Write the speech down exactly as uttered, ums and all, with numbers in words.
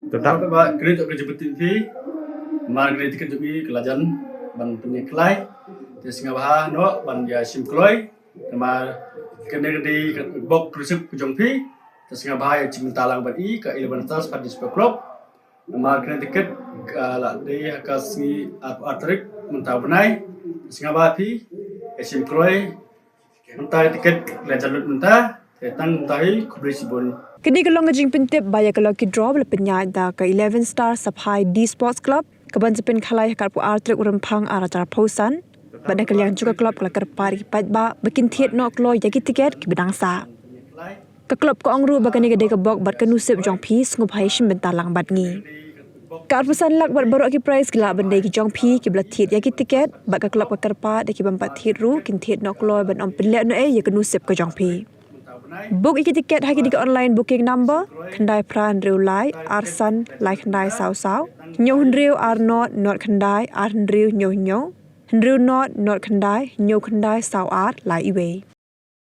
Tang ba kane ka jingpynthikna phi, namar kane ka tiket jong i ka la jan ban pynïakhlai. Te sngewbha noh ban ïa shim kloi. Namar kane ka dei ka bok receipt ka jong phi. Te sngewbha ïa shim bynta lang bad i ka eleven Stars Fighters Disposal Club. Namar kane ka tiket ka la dei ha ka sngi arphew ar tarik mynta u bnai. Te sngewbha phi ïa shim kloi. Mynta ka tiket la jan lut mynta. Te tang mynta hi, khublei shibun. Kane ka long ka jingpyntip ba ïa ka lucky draw ba la pynïaid da ka eleven Stars Saphai D Sports Club, kaban sa pynkhlaiñ ha ka arphew ar tarik u Rymphang ar hajar arphew san. Bad na ka liang jong ka club ka la kyrpad ïa ki paidbah ba kin thied noh kloi ïa ki tiket kiba dang sah. Ka club ka ong ruh ba kane ka dei ka bok bad ka nusip jong phi, sngewbha ïa shim bynta lang bad ngi. Ka arphew san lak bad baroh ki prize ki lah ban dei ki jong phi kiba la thied ïa ki tiket, bad ka club ka kyrpad ïa ki bym pat thied ruh kin thied noh kloi ban ym pynlehnohei ïa ka nusip ka jong phi. Book ïa ki tiket ha kine ki online booking number: khyndai phra hynriew lai ar san lai khyndai saw saw, hynñiew hynriew ar nod nod khyndai ar hynriew hynñiew hynñiew, hynriew nod nod khyndai hynñiew khyndai saw ar lai wei.